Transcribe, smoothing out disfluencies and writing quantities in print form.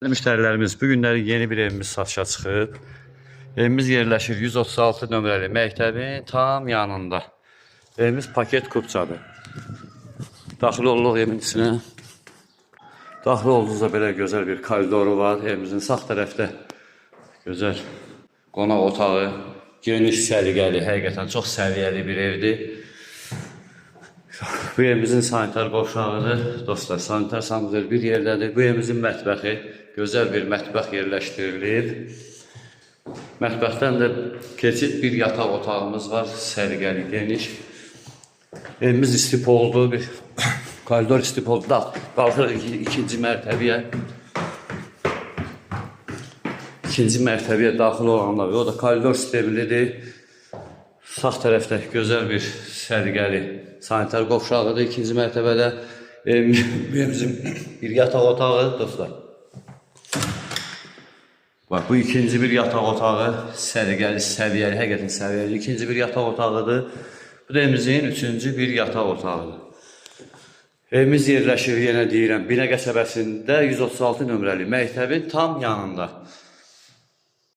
Müştərilərimiz, bu günləri yeni bir evimiz satışa çıxıb. Evimiz yerləşir 136 nömrəli məktəbin tam yanında. Evimiz paket kupçadır. Daxil olduq evin içinə. Daxil olduğunuzda belə gözəl bir koridoru var. Evimizin sağ tərəfdə gözəl qonaq otağı, geniş, səliqəli, həqiqətən çox səviyyəli bir evdir. Bu evimizin sanitar qovşağıdır. Dostlar, sanitar sanuzel bir yerdədir. Bu evimizin mətbəxi, gözəl bir mətbəx yerləşdirilib. Mətbəxdən də keçid bir yataq otağımız var, səliqəli, geniş. Evimiz istipoldu, bir koridor istipoldu. Da, qalxırıq ikinci mərtəbəyə. İkinci mərtəbəyə daxil olanda o da koridor sistemlidir. Sağ tərəfdə gözəl bir səliqəli sanitar qovşağıdır ikinci mərtəbədə. Evimizin bir yataq otağı, dostlar. Bax, bu ikinci bir yataq otağı, səliqəli, səviyyəli, həqiqətən səviyyəli ikinci bir yataq otağıdır. Bu da evimizin üçüncü bir yataq otağıdır. Evimiz yerləşir, yenə deyirəm, Binə qəsəbəsində 136 nömrəli məktəbin tam yanında.